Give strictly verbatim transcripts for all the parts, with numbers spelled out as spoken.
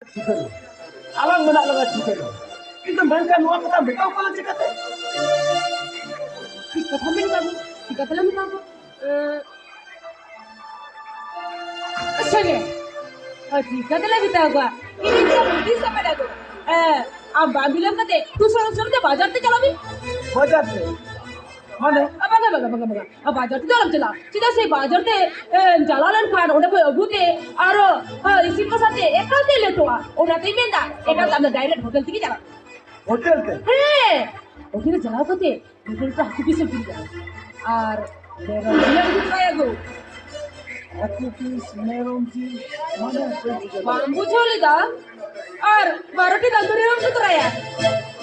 ᱴᱷᱤᱠᱟᱹᱱᱟ᱾ ᱟᱞᱟᱝ ᱢᱮᱱᱟᱜ ᱞᱟᱝᱟ ᱴᱷᱤᱠᱟᱹᱱᱟ᱾ ᱠᱤᱱᱛᱩ ᱢᱮᱱᱠᱷᱟᱱ ᱱᱚᱣᱟ ᱠᱟᱛᱷᱟ ᱢᱮᱛᱟᱣ ᱠᱟᱱᱟ ᱪᱤᱠᱟᱹᱛᱮ? ᱪᱤᱠᱟᱹ ᱠᱟᱛᱷᱟ ᱢᱮᱱ ᱠᱟᱜ ᱪᱤᱠᱟᱹ ᱛᱮᱞᱮ ᱢᱮᱛᱟ ᱠᱚᱣᱟ? ᱮᱸ, ᱟᱪᱪᱷᱟ ᱜᱮ᱾ ᱟᱨ ᱪᱤᱠᱟᱹ ᱛᱮᱞᱮ ᱢᱮᱛᱟ ᱠᱚᱣᱟ? ᱤᱧ ᱫᱚ ᱵᱩᱫᱷᱤ ᱥᱟᱯᱮ ᱫᱟᱫᱩ᱾ ᱮᱸ, ᱟᱢ ᱵᱟᱝ ᱵᱤᱞᱚᱢ ᱠᱟᱛᱮ ᱴᱩᱥᱚᱱ ᱥᱚᱱ ᱛᱮ ᱵᱟᱡᱟᱨ ᱛᱮ ᱪᱟᱞᱟᱣ ᱢᱮ᱾ ᱵᱟᱡᱟᱨ ᱛᱮ? ᱢᱟᱱᱮ? ᱟ, ᱵᱟᱝᱟ, ᱵᱟᱝᱟ, ᱵᱟᱝᱟ, ᱵᱟᱝᱟ᱾ ᱟ, ᱵᱟᱡᱟᱨ ᱛᱮᱫᱚ ᱟᱞᱚᱢ ᱪᱟᱞᱟᱜᱼᱟ᱾ ᱪᱮᱫᱟᱜ ᱥᱮ ᱵᱟᱡᱟᱨ ᱛᱮ, ᱮ, ᱪᱟᱞᱟᱣ ᱞᱮᱱᱠᱷᱟᱱ ᱚᱸᱰᱮ ᱠᱷᱚᱱ ᱟᱹᱜᱩ ᱛᱮ ᱟᱨᱚ, ᱟ, ᱤᱥᱤᱱ ᱵᱟᱥᱟᱝ ᱛᱮ ᱮᱠᱟᱞ ᱛᱮ ᱞᱮᱴᱚᱜᱼᱟ᱾ ᱚᱱᱟᱛᱮᱧ ᱢᱮᱱᱫᱟ, ᱮᱠᱟᱞ ᱛᱮ ᱟᱢ ᱫᱚ direct ᱦᱳᱴᱮᱞ ᱛᱮᱜᱮ ᱪᱟᱞᱟᱜ ᱢᱮ᱾ ᱦᱳᱴᱮᱞ ᱛᱮ? ᱦᱮᱸ, ᱦᱳᱴᱮᱞ ᱨᱮ ᱪᱟᱞᱟᱣ ᱠᱟᱛᱮ ᱦᱳᱴᱮᱞ ᱨᱮ ᱦᱟᱹᱠᱩ piece ᱮᱢ ᱠᱤᱨᱤᱧᱟ᱾ ᱟᱨ ᱢᱮᱨᱚᱢ ᱡᱤᱞ ᱮᱢ ᱟᱹᱜᱩ ᱛᱚᱨᱟᱭᱟ ᱜᱳ᱾ ᱦᱟᱹᱠᱩ piece, ᱢᱮᱨᱚᱢ ᱡᱤᱞ, ᱢᱟᱱᱮ ᱵᱟᱹᱧ ᱵᱩᱡᱷᱟᱹᱣ ᱫᱟᱲᱮᱭᱟᱜ ᱵᱟᱢ ᱵᱩᱡᱷᱟᱹᱣ ᱞᱮᱫᱟ? ᱟᱨ ᱵᱟᱨᱚᱴᱤ ᱛᱟᱱᱫᱩᱨᱤ ᱮᱢ ᱟᱹᱜᱩ ᱛᱚᱨᱟᱭᱟ᱾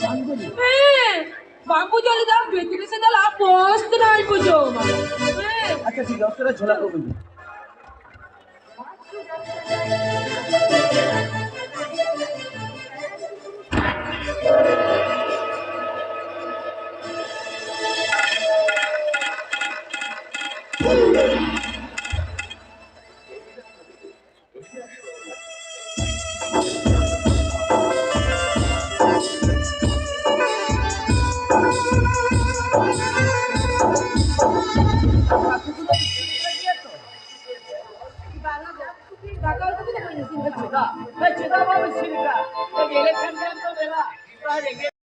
ᱛᱟᱱᱫᱩᱨᱤ? ᱦᱮᱸ᱾ ᱵᱟᱢ ᱵᱩᱡᱷᱟᱹᱣ ᱞᱮᱫᱟ? ᱵᱷᱤᱛᱨᱤ ᱥᱮᱫ ᱫᱚ ᱞᱟᱦᱟ ᱯᱳᱥᱴ ᱱᱟᱦᱟᱧ ᱵᱩᱡᱷᱟᱹᱣ ᱢᱟ᱾ ᱦᱮᱸ᱾ ᱟᱪᱪᱷᱟ, ᱴᱷᱤᱠ ᱜᱮᱭᱟ, ᱩᱥᱟᱹᱨᱟ ᱡᱷᱚᱞᱟ ᱠᱚ ᱟᱹᱜᱩᱭ ᱢᱮ᱾